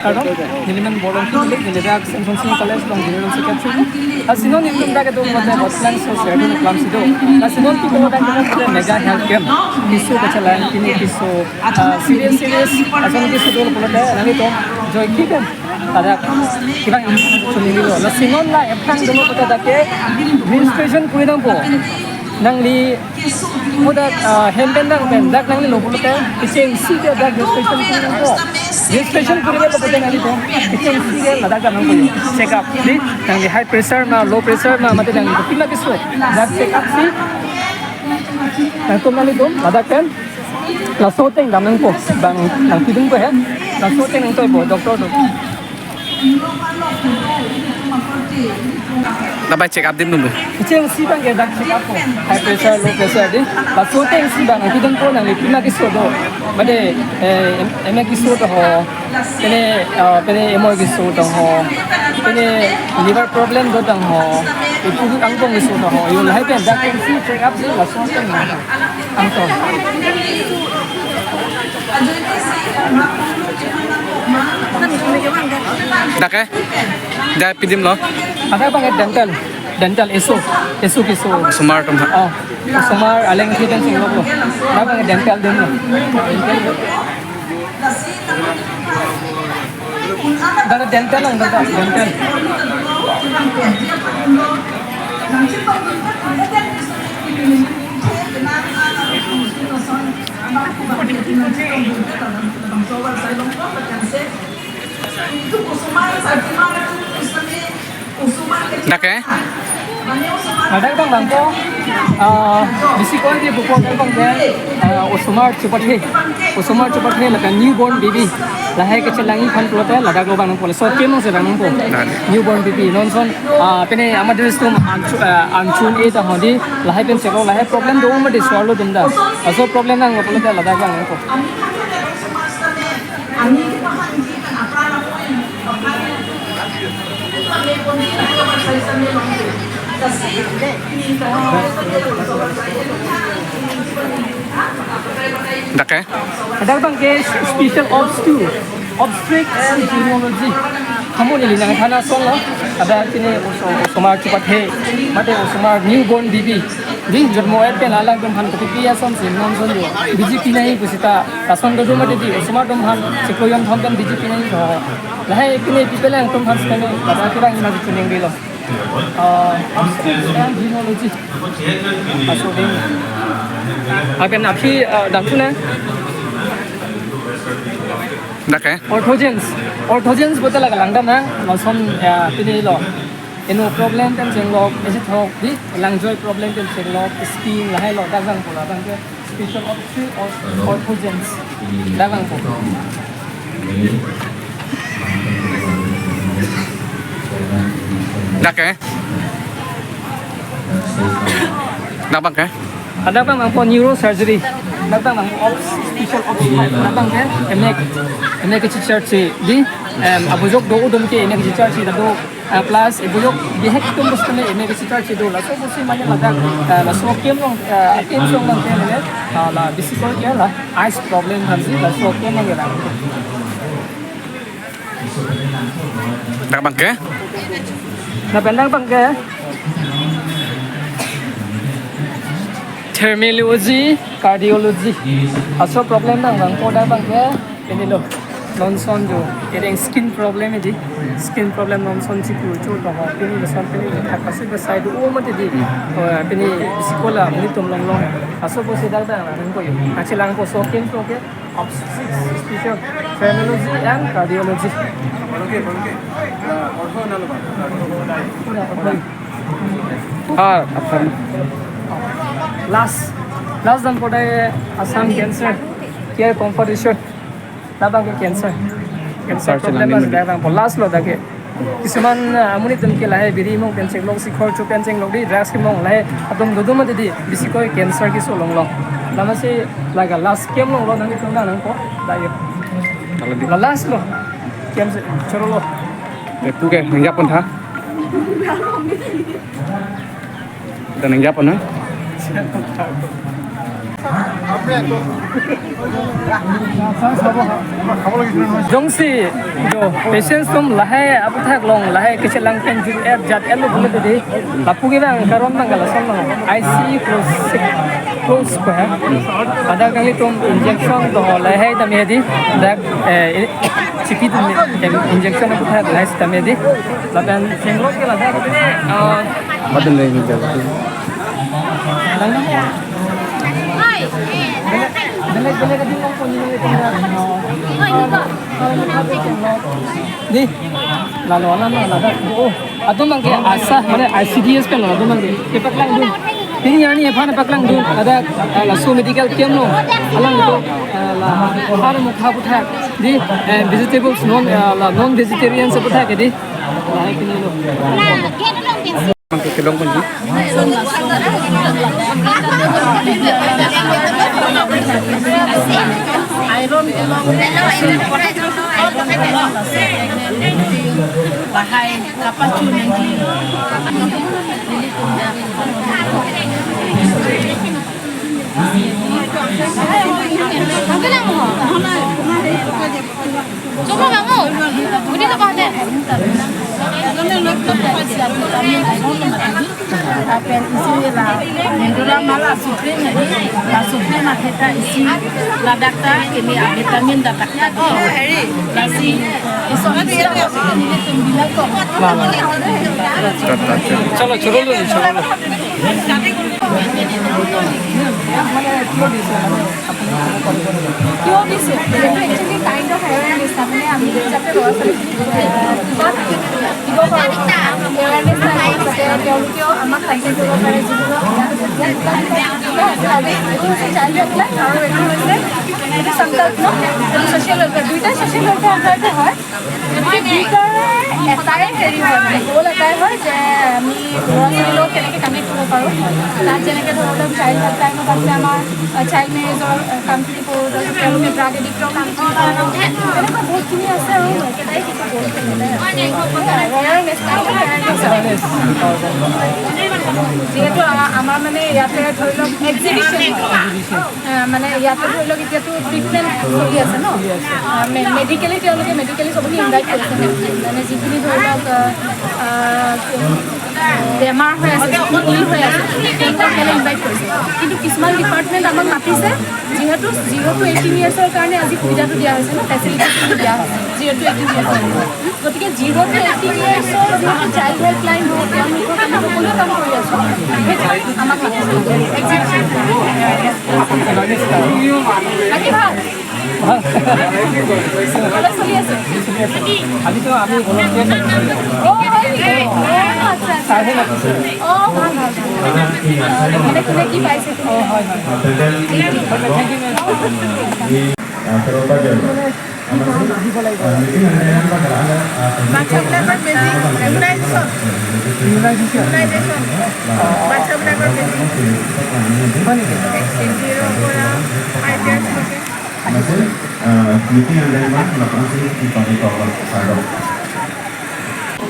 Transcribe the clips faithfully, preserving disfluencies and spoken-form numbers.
Kardom, nelimen Borlongki Milik, neli dak Saint John's College along General Secretary. Lasi non nelitum dak kedo pulote hotline so share dun klam si do. Lasi non kedo pulote mega health camp. Keso kachelang, pini keso, ah, serious, serious ason keso do pulote nanglitum joike pen. Pada kevang information neli lo. Lasi non la ephan dolo pulote dak ke registration kuri dampo. Nangli mo dak, ah, hem pen nang pen dak nangli lo pulote kechengsi ke dak registration kuri dampo. Registration kuri dampo pulote nanglitum kechengsi ke ladak damnangpo. Check up, di, nangli high pressure ma, low pressure ma, mate nangli kopi ma keso, dak check up si nangtum nanglitum ladak pen laso ateng damnangpo. Bang nangpidunpo he, laso ateng nangtoipo doctor atum. Dak bai check up dim dulu. Kechengsi abang ke dak check up po. High pressure, low pressure, di. Laso ateng si bang nangpidunpo, nangli kopi ma keso do. Mate, eh, em-, eme keso do ho. Pine, eh, pine emo keso do ho. Pine liver problem do tang ho. Ipu angbong keso do ho. Yo lahai pen dak kechengsi check up si laso ateng nang. Anto. Dak ke? Dak pidim lo. Ada abang dental. Dental eso. Eso keso. Osomar atum ha. Oh. Osomar aleng si dan sing lo. Ada abang dental dun lo. Dak dental lang, dental, dental. Dak ke? Ladak abang bang ko, ah, bisi ko di buku abang ke, ah, osomar chupathe, osomar chupathe lapen newborn baby. Lahai kechelangji aphan pulote ladak lo bang nangpo, laso akimi si bang nangpo. Newborn baby, non ason, ah, pine ama dress atum anchu-, ah, anchun e ta hodi, lahai pen chelo, lahai problem do mati so-arlo atum ta. Laso problem nanglo pulote ladak bang nangpo. Dak ke? Dak abang ke special ops two, obstetrics and gynecology. Kamu neli nangthan ason lo, ada kini oso-, osomar chupathe, mate osomar newborn baby. Di jonmo et pen alangtum aphan kopi ason si non ason yo. B J P nai pusita, lason do mati di, osomar atum aphan chiklo jon thom pen B J P nai ho. Lahai kini people alangtum aphan sekali, pada kurang ima di kuning di lo. Ah, obstetrics and gynecology. Aso ding. Apen aphi, ah, dam tu na? Dak ke? Orthogens. Orthogens pulote laga langdam na, lason, ah, pine lo. Eno problem pen chenglok, isi thok, di, lang joint problem pen chenglok, skin lahai lo, dak bang pulo, bang ke. Special obstetrics or orthogens. Dak bang po. Dak ke? Dak bang ke? Dak bang bang po neurosurgery. Dak bang bang ops, special ops. Dak bang ke? Emek, emek kechecharche di, em, abujok do atum ke emek kechecharche do. Ah, plus, eh, bujok bihek atum bus kene, eh, emek kechecharche do, laso pusi mane ladak, ah, laso akimi along, ah, akimi along mane, ah, la bisi ko ke la, eyes problem aphan si, laso akimi along la. Dak bang ke? Lapen dak bang ke? Dermatology, cardiology. Aso problem nang bang, ko dak bang ke? Pini lo, non ason jo, kereng skin problem di, skin problem non ason chiklo cho to ho, pini lason pini lo thak pasi besai do o mati di, oh, pini bisi ko la, muni tum long long, aso pusi dak dak la, nang ko yo, achelang ko so kin so ke, obstetrics, special, dermatology and cardiology. Ah, apa? Last, last dan pada Assam Cancer Care Competition. Labang ke cancer. Cancer problem asai labang po last lo dak ke. Kisuman, ah, amonit atum ke lahai biri mong pen chenglok, sikhor chu pen chenglok di, drugs kemong lahai atum dodoma di, bisi ko cancer keso longlo. Lamasi laga last camp longlo nangtum nang nangpo. Dak ke. Kalau di la last lo. Cancer choro lo. Eh, pu ke nangjapon tha. Kita nangjapon na. Jongsi jo patients atum lahai aputhak along lahai kechelang pen jur-et jat-et lo pule tadi, lapu ke bang karon bang kalason lo. I C U close, close ko hai. Pada kali atum injection do lahai tame di, dak, eh, chipi atum injection aputhak lahai tame di. Lapen singlok ke ladak, eh, Madan lagi jalan. Di, lalo alam na ladak. Oh, atum abang ke asa, mane I C D S pen lo, atum abang ke. Kepaklangdun. Pini arni ephan paklangdun. Ada, eh, laso medical camp lo. Alangtum, eh, la, har mukha aputhak. Di, eh, vegetables, non, eh, la, non vegetarian aputhak di. Lahai pini lo. Mangke kelong ponji. Iron kelong. Lahai kapachun nangji. Coba kamu, udah lepas deh. Lapen isi la, Indura mala supreme ni, la supreme akheta isi, ladak ta, ini vitamin dadak ta. Oh, heri. Lasi, iso isi la, ini tumbilang ko. Chalo, chalo, chalo. কিয় দিছে? এইটো actually kind of awareness, তাৰমানে আমি যাতে ল'ৰা ছোৱালীখিনিক, আহ, কিবা দিব পাৰোঁ, এৱেৰনেছ টাইপ, যাতে তেওঁলোকেও আমাক কণ্টেক্ট কৰিব পাৰে, যিকোনো চাইল্ড হেল্পলাইন আৰু এইটো হৈছে, এইটো সংকল্প ন, এইটো ছ'চিয়েল ৱেলফেয়াৰ, দুইটাই ছ'চিয়েল ৱেলফেয়াৰ আণ্ডাৰতে হয়। গতিকে দুইটাৰে এটাই হেৰি হয়, মানে, গ'ল এটাই হয় যে আমি ল'ৰা ছোৱালীৰ লগত কেনেকৈ কানেক্ট হ'ব পাৰোঁ। তাত যেনেকৈ ধৰি লওক চাইল্ড হেল্পলাইনত আছে আমাৰ, আহ, চাইল্ড মেৰেজৰ, আহ, কামখিনি কৰোঁ, তাৰপিছত তেওঁলোকে ড্ৰাগ এডিক্টৰ কামখিনি কৰোঁ, তেনেকুৱা বহুতখিনি আছে আৰু একেটাই কিন্তু গ'ল একেটাই আছে। সেয়াই আৰু, আৰু নেক্সট টাইম যিহেতু আ-, আমাৰ মানে ইয়াতে ধৰি লওক এক্সিবিশ্যন, আহ, মানে ইয়াতে ধৰি লওক এতিয়াতো ট্ৰিটমেণ্ট চলি আছে ন? আহ, মে-, মেডিকেলি তেওঁলোকে মেডিকেলি চবকে ইনভাইট কৰিছে ন? মানে যিখিনি ধৰি লওক, আহ, আহ, বেমাৰ হৈ আছে, ইল হৈ আছে, তেওঁলোকক কেলে ইনভাইট কৰিছে। কিন্তু কিছুমান ডিপাৰ্টমেণ্ট আমাক মাতিছে, যিহেতু জিৰ' টু এইটিন ইয়াৰ্ছৰ কাৰণে আজি সুবিধাটো দিয়া হৈছে ন, ফেচিলিটিটো দিয়া হৈছে জিৰ' টু এইটিন ইয়াৰ্ছৰ। গতিকে জিৰ' টু এইটিন ইয়াৰ্ছৰ যিহেতু চাইল্ড হেল্পলাইন হয়, তেওঁলোকৰ কাৰণে সকলোৱে কাম কৰি আছোঁ। আমাক মাতিছে। বাকী ভাল? ভালে চলি আছে। আজিতো আমি ভলণ্টিয়াৰ। অ, হয় নেকি? অ, আচ্ছা, আচ্ছা। ছাৰহে মাতিছে। অ, ভাল, ভাল, ভাল। মানে কোনে কি পাইছে? অ, হয়, হয়। বাচ্ছাবিলাকৰ বেজি ইমিউনাইজেশ্যন। ইমিউনাইজেশ্যন। বাচ্ছাবিলাকৰ বেজি। হয় নেকি? জিৰ' পৰা ফাইভ ইয়াৰ্ছলৈকে। Miting ang dai ma, lapansi ipagi tawag sa dok.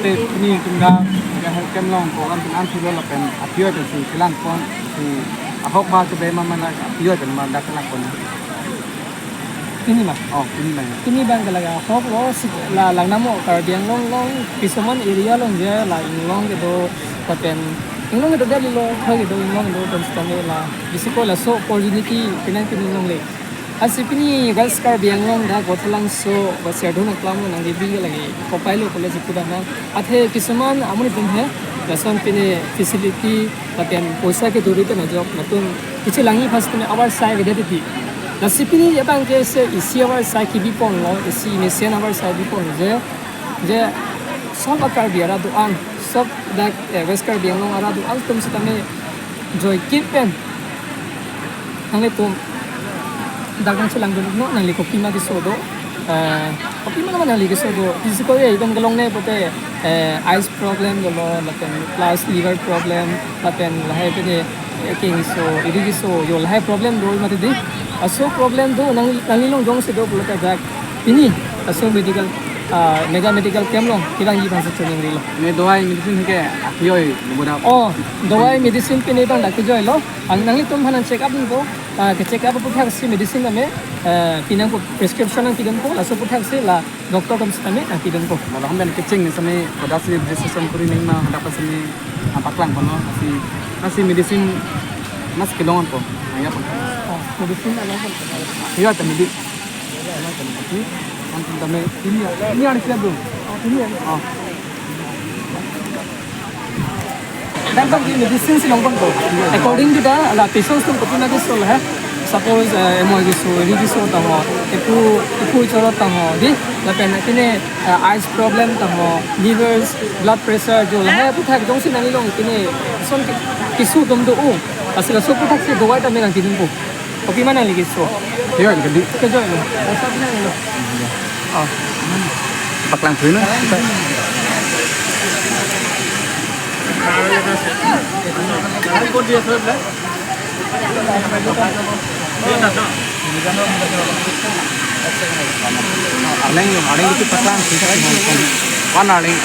Te pini tunggal, ya, health camp along program pen an thilo lapen aphi-oi pensi kelang pon, si ahok ba chedai ma, mana aphi-oi pen ma dak kelang pon. Pini ma? Oh, pini ma. Pini abang ke lake ahok lo, si la langnamo Karbi Anglong along, kisuman area along je la inglong kedo, lapen inglong kedo dali lo, thoi kedo inglong kedo, pen sitame la, bisi ko laso opportunity pinang pini longle. Lasi pini West Karbi Anglong dak Bothalangso ba Siardhon aklam nangkebi lake kopai lo kole si pudamnang. Athe kisuman amonit atum he lason pine facility lapen poisa keduri pen ajok latum kechelangji aphan sitame avarsai avedet titi. Lasi pini abang ke se isi avarsai kebi ponlo, isi mesen avarsai bi ponlo je, je sob a-Karbi arat do-an, sob dak, eh, West Karbi Anglong arat do-an atum sitame joike pen nanglitum dak nangchelangdun iknon, nangli kopima keso do, eh, kopima nama nangli keso do, physical ya itum kelongle pote, eh, eyes problem dolo, lapen plus liver problem, lapen lahai pede, eh, kengso, iri keso, yo lahai problem do mati di. Laso problem do nang, nangli along jongsi do pulote dak pini laso medical, ah, mega medical camp along kevangji aphan si choningrilo. Ne dawai medicine ke aphi-oi boda. Oh, dawai medicine pini abang dak kejoi lo. Ang nanglitum aphan nang check up dun do. Ah, ke-check up aputhaksi medicine tame, ah, pinangpo, prescription nangpidunpo, laso aputhaksi la doctor atum sitame nangpidunpo. Ladak pen kecheng ni sitame, pada si registration kuri nangma, hadak pen sitame, ah, paklangpo non, si, ah, si medicine, mas kelong po, nangya po. Ah, medicine along po. Iya, tame di. Ini, ini ada siap belum? Ini ya. Ah. Bangkok di medicine si longpon po. According to the, la, patients atum kopi ma keso la, eh. Suppose, eh, emo keso, ri keso tangho, epu, epu chorot tangho, di, lapen pine, eh, eyes problem tangho, livers, blood pressure, jo la, eh, aphuthak jongsi nangkelong pine, son ke-, keso atum do, oh. Lasi laso aphuthak si dawai tame nangpidunpo. Kopi ma nangli keso? Iya, jadi. Kejoilo. Asa pinanglo. Oh. Paklang dulu na. Arleng, arleng itu paklang. Wan arleng.